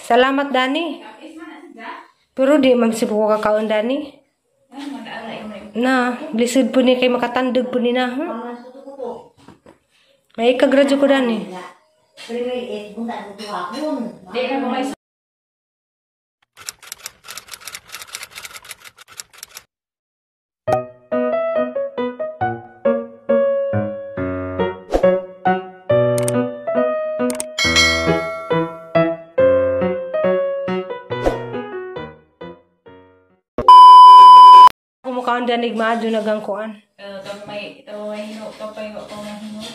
Salamat, Dani. Pero di man si ko kakaon, Dani. Na, lisod po ni kay makatandog po ni na. May ikagradyo ko, Dani. Kumukhaan danig maadyo nagang kuan.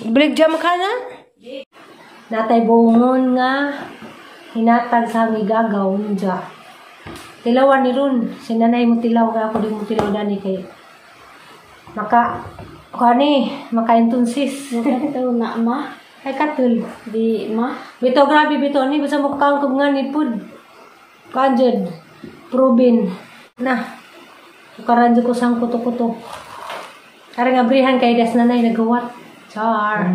Balik dyan makana? Natay buongon nga hinatag sa gigagaw nja. Tilawan ni Ron. Sinanay mo tilaw kaya ako di mo tilaw dani kay maka kani makaintunsis. Makatul na ma. Ay katul. Di ma. Bitaw grabe bitaw ni basta mo kaon kog nga ni pud. Kanjud. Probin. Na. Karanjo ko sang kuto-kuto. Karang abrihan kay das nanay nagawa. Char.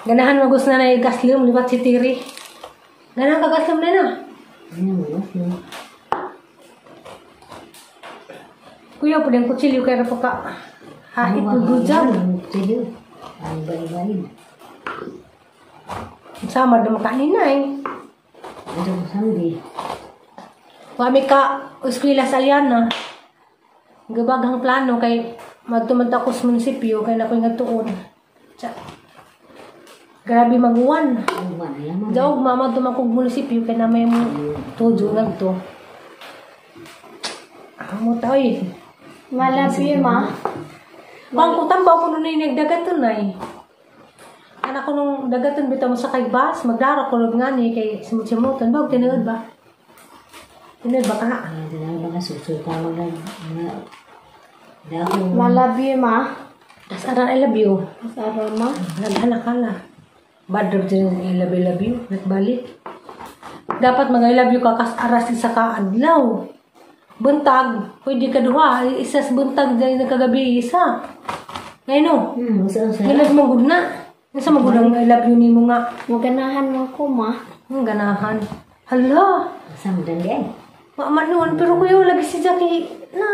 Ganahan magus nanay gaslum liwat si Tiri. Ganahan ka gaslum na na. Kuya po din kutsilyo kay ra pa ka. Hait bujag. Sama na makanin na eh. Kami ka eskwela sa Aliana. Gabaghang plano kay magtumad ako sa munisipyo kay na ko'y ngatuon. Grabe maguwan. Daog mama tumakog munisipyo kay na may mo tujo ngadto. Amo ta oy. Malabi ma. Pang kutambaw ko nun ay nagdagaton ay. Anak ko nung dagaton bitaw mo sa kay bus, magdara ko log ngani kay simut-simutan ba tinuod ba? Tinuod ba ka? Malabi ma. As aran I love you. As aran ma. Naghala kala. Bad drop din I love you. Nagbalik. Dapat mag I love you ka kas aras isa ka adlaw. Buntag, pwede ka duha. Isa sa buntag dahil nagkagabi isa. Ngayon no? Ngayon mong good na. Nasa magulang I love you ni mo nga. Maganahan mo ko ma. Ang ganahan. Hala. Maaman noon, pero kuya lagi si Jackie na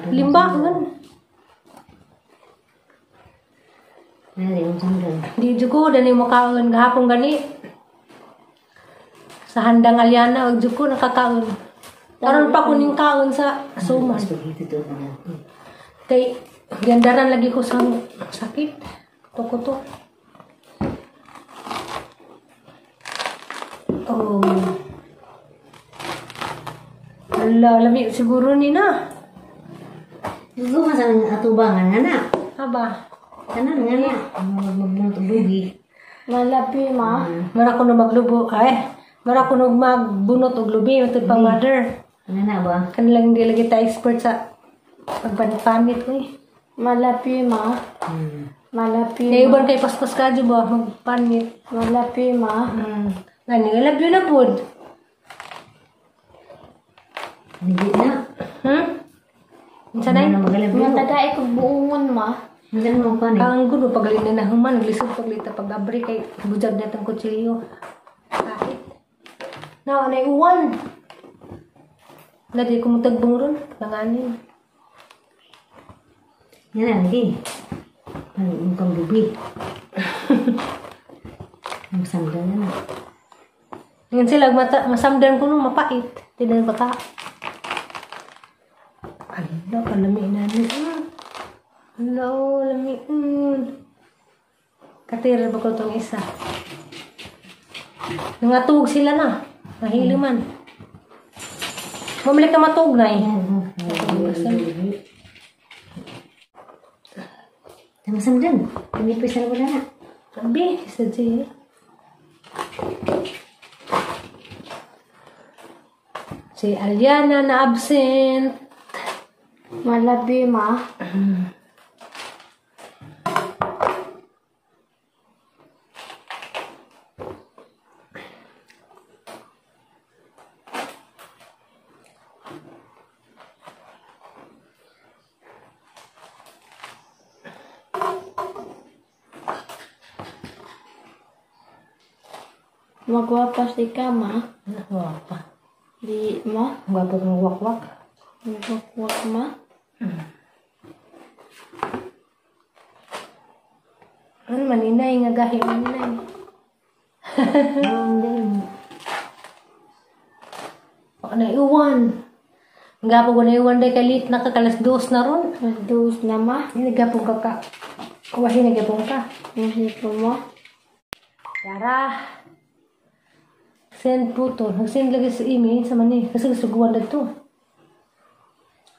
limbangan. Di juko dani mo kaon gahapon gani. Sa handang Aliana og juko nakakaon. Karon pa kuning kaon sa suman. Kay gandaran lagi ko sa sakit. Tuko-to. Oh. Ala, lami siguro ni na. Gusto sa atubangan nga na. Aba. Tanan nga na. Magbunot og lubi. Malabi ma. Mara ko na maglubo. Ay, mara ko na magbunot og lubi. Matud pang mother. Nga na ba? Kanilang hindi lagi tayo expert sa pagpanit ko eh. Malabi ma. Malabi ma. Naiuban kay paspas ka ba? Magpanit. Malabi ma. Nani, I love you na pod. Hindi na. Unsa nay? Matagay kog buongon ma. Unsa mo pa ni? Ang gulo pagalit na nahuman, glisod paglita pag-abri kay bujag na tong kutsilyo. Kahit. Na anay uwan. Ladi ko mutagbong ron, langanin. Yan lagi. Pan mukang lubi. Ang samdan na. Ngayon sila masamdan ko nung mapait. Tinan ba ka? Ano, kalami na ni. Ano, lami. Katira ba ko itong isa? Nangatug sila na. Nahilo man. Mamalik ka matug na eh. Masamdan. Pinipis na wala na. Sabi, isa siya. Si Aliana na absent. Malabi ma. Magwapa si ka, ma. Gwapa. Di, ma. Gwapa mong wakwak. Magwakwak, ma. Ano maninay nga gahi maninay. Baka naiwan. Gapon ko naiwan day kalit na ka kalas 2 na ron. Alas 2 na, ma. Hindi gapon ka ka. Kuwahin na gapon ka. Kuwahin ko, ma. Tara. Send po to. Nag-send lagi sa email sa mani. Kasi suguan na to.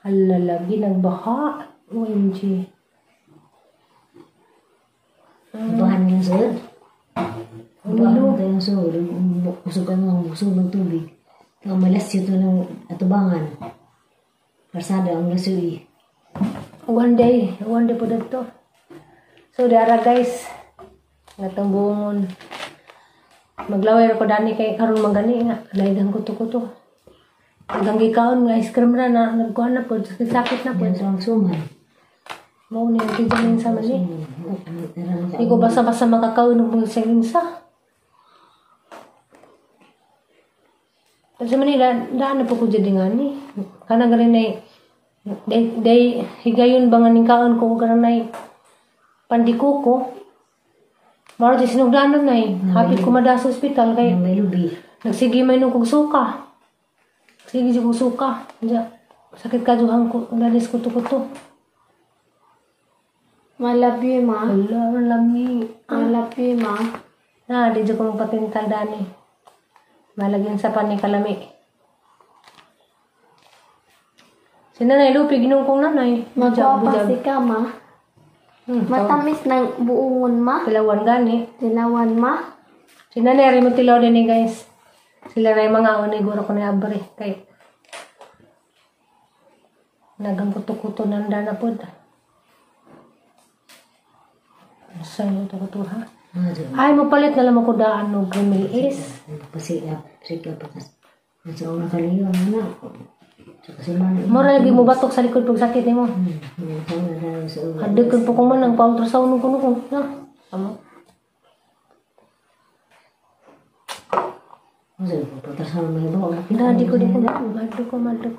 Hala lagi nagbaha. OMG. Bahan yung sud. Bahan yung sud. Busog ang busog ng tubig. Kaya malas ito ng atubangan. Karsada ang lasui. One day. One day po dito. So, dara guys. Ngatang buongon. Maglaway ko dani kay karon mangani nga. Laigang kuto-kuto. Hanggang gikaon nga ice cream na nagkuhan na po. Sakit na po. Yan ang suman. Mao ni ang tijanin sa mani. Hindi ko basta-basta makakaon ng mga insa. Sa Manila, daan na po ko dyan nga ni. Kanang galing na day higayon ba nga ning kaon ko kanang na pandikuko. Maro di sinugdanan na eh. Hapit ko mada sa ospital kay nagsige may nung kong suka. Sige siya kong suka. Sakit ka duhang ko, dalis kuto-kuto. Malabi, ma. Wala, lami. Malabi, ma. Na, di dyan ko magpatintal dani. Malagyan sa panikalami. Si Nanay Lupi, ginong kong nanay. Magwapa si ka, ma. Matamis ng buongon, ma. Tilawan gani. Tilawan, ma. Si Nanay, rin mo tilaw din eh, guys. Sila na yung mga unay, guro ko na abre. Kay nagang kuto-kuto nanda na po. Saan kuto-kuto, ha? Ay, mapalit na lang ako daan no Grimil is. Pasika, pakas. Sa una kaliyo, ano. Mura lagi mo batok sa likod pag sakit mo. Hadog ko po man ang pa-ultrasound ko ko. Na. Amo. Dadi ko di ko madto ko madto.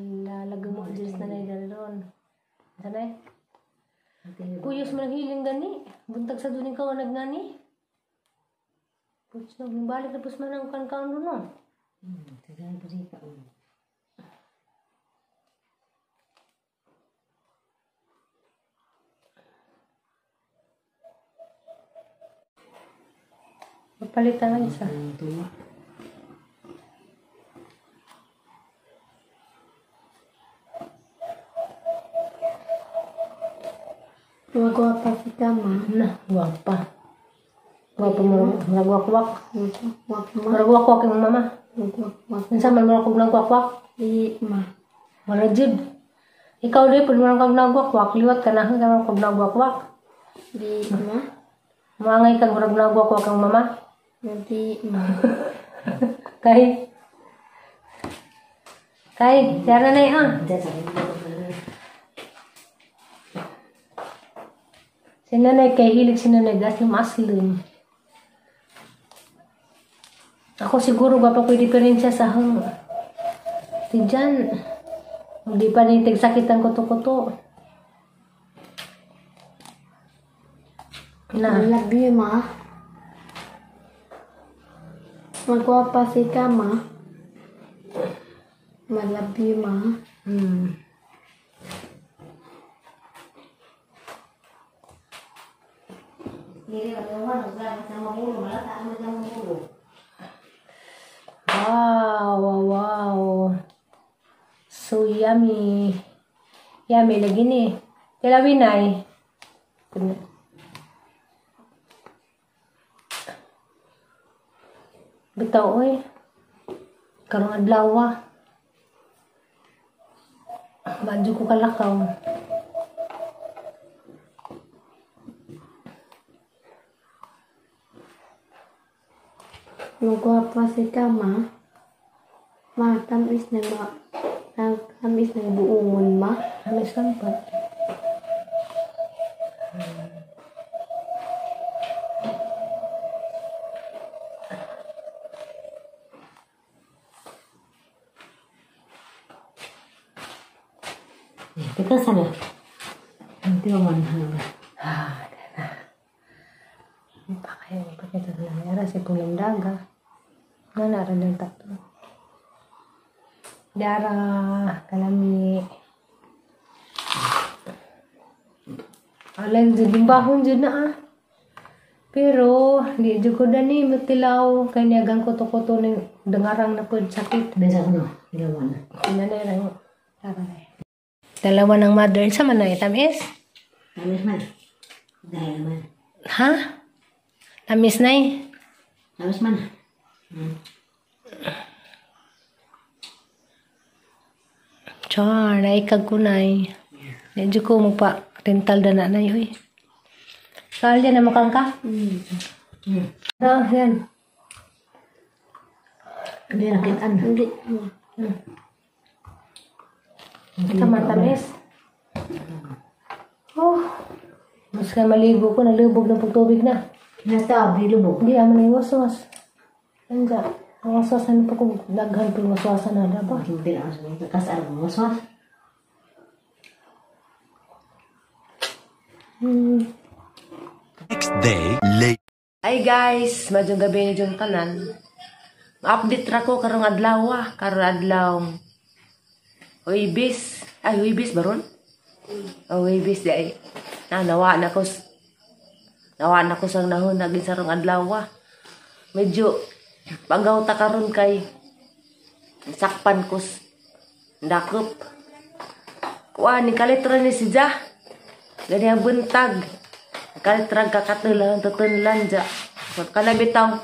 Lalagay mo address na na dalon. Sanay. Kuyos man hiling gani. Buntag sa duning ka nagnani. Puts no, balik na pus man ang kankaon do no. Mapalitan lang isa. Magwapa si ka, ma. Na, gwapa. Gwapa mo, nagwakwak. Nagwakwak, ma. Nagwakwak yung mama. Nagwakwak. Minsan man mo akong nagwakwak? Di, ma. Wala, jud. Ikaw di, pag mo akong nagwakwak, liwat ka na hanggang akong nagwakwak. Di, ma. Maangay kang murag nagwakwak ang mama? Di, ma. Kay? Kay, tara na ha. Si nanay kay hilig si nanay gas yung maslin. Ako siguro ba pa ko'y diferensya sa hang. Tidyan. Hindi pa rin tigsakit ang kuto-kuto. Na. I love you, ma. Magwapa si ka, ma. I love you, ma. Wow, wow, wow. So yummy. Yummy lagi ni. Tilawin ay. Bitaw oy. Karong adlaw. Badyo ko kalakaw. Magwapa si ka, ma. Matamis na ma. Tamis ng buongon, ma. Tamis lang pa. Teka sana. Hindi ko man. Ah, na. Pa kayo pakita na ara sa pulang daga. Nga nara ng tatlo. Dara kalami. Alam jud bahon jud na ah. Pero di jud ko dani matilaw kay niyagang kuto-kuto ning dangarang na pud sakit. Besa ko no. Ilawan. Kinanay ra. Tara na. Dalawa ng mother sa manay tamis. Tamis man. Dahil man. Ha? Tamis nay. Tamis man. Char, naikag ko nay. Medyo ko magpa rental na nanay oy. Saan dyan na mukhang ka? Ah, yan. Hindi nakitaan. Hindi. Ito matamis. Oh. Mas ka maligo ko, nalubog ng pagtubig na. Nasa, bilubog. Hindi, ama na yung waswas. Andiyan. Ang waswas na pa kung daghan po yung waswasan na dapat. Hindi na ako sa kasar mo. Waswas. Next day, late. Hi guys, madyong gabi ni Jung tanan. Ma-update ra ko karong adlaw ah, karong adlaw. Huwebes. Ay, Huwebes ba ron? Oh, Huwebes di ay. Na nawa na ko. Nawa na ko sang nahon naging sarong adlaw ah. Medyo pagaw ta karon kay sakpan ko dakop. Kuan ni kalitra ni si Ja. Gani ang buntag. Kalitra kakatulan tutunlan ja. Kalabitaw.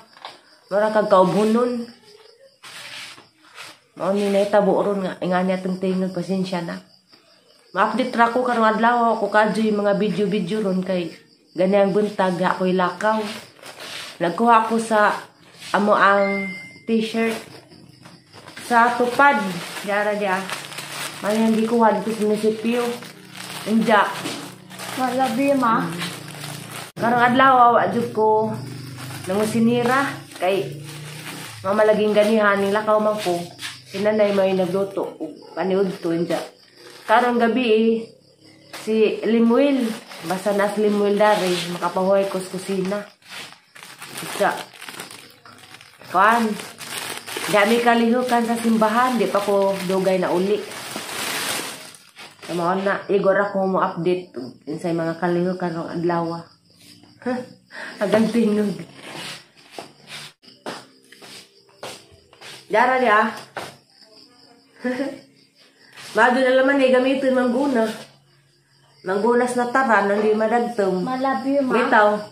Mura kag kaubunon. Mao ni nahitabo ron nga ingani atong tingog, pasensya na. Ma-update ra ko karong adlaw ako kadyo yung mga video-video ron kay gani ang buntag ako'y lakaw. Nagkuha ko sa amo ang t-shirt sa tupad. Yara dia. May hindi kuha dito sa munisipyo. Inja. Malabi, ma. Karong adlaw wa jud ko nangusinira kay mamalaging ganihan ning lakaw man ko. Si nanay may nagluto og paniud to inja. Karong gabi si Limuel, basta na si Limuel dari makapahuway ko sa kusina. Isa. Kuan. Dami kalihukan sa simbahan, di pa ko dugay na uli. Tama na, igor ako mo update insay mga kalihukan rong adlaw. Hanggang tingog. Dara dia. Mado na laman eh, gamitin mangguna. Manggunas na taran, hindi madagtom. Malabi, ma. Bitaw.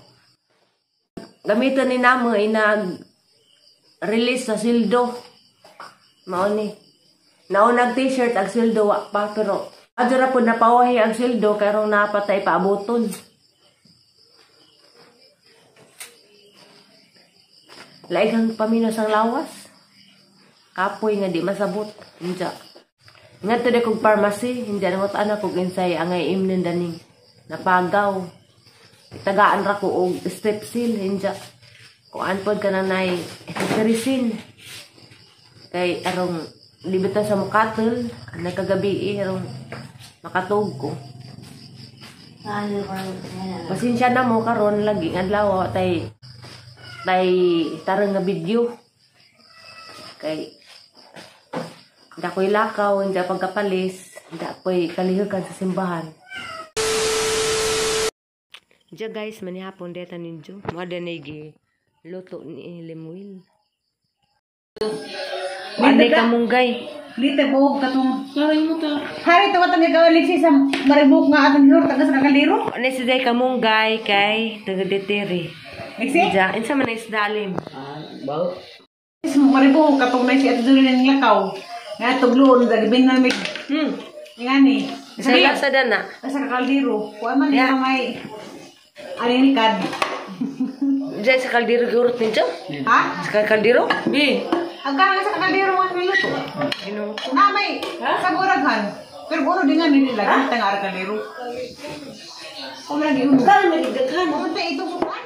Gamitin ni namo inag-release sa sildo. Mao ni. Naunag t-shirt ag sildo wa pa pero adto ra pud napawahi ang sildo karong napatay paaboton. Laig ang paminos ang lawas. Kapoy nga di masabot. Inja. Ngadto de kog pharmacy, hindi na ana kog insay angay imnon daning napagaw. Tagaan ra ko og Strepsil inja. Kuan pod ka nanay Cetirizine. Kay arong libitan sa mukatel, nagkagabi arong makatug ko. Pasensya na mo karon lagi ng adlaw tay tay tarang nga video. Kay hindi ako'y lakaw, hindi ako pagkapalis, hindi ako'y kalihukan sa simbahan. Diya guys, manihapon deta ninyo. Mga danigi, luto ni Limuel. Hindi ka munggay. Dito buhok katong. Hari to katong ikaw Alexis sa maribok nga atong hilor tagas ka kaliro. Ano si Day kamunggay kay taga-deteri. Alexis? Diya, insa man na isda alim. Maribok katong na si Ate Julie ng lakaw. Nga tugloon sa gibin na mig. Ngani. Sa lasa dana. Sa kaldero. Kuan man yeah. May anin kad. Diya sa kaldero giurot ninyo? Ha? Sa kaldero? Bi. Ang karang sa kaldero mga niluto. Na may sa guraghan. Pero uno di nga nila lagi tanga ara kaldero. Kung lagi uno. Kaya magigaghan. Pumunta ito sukan.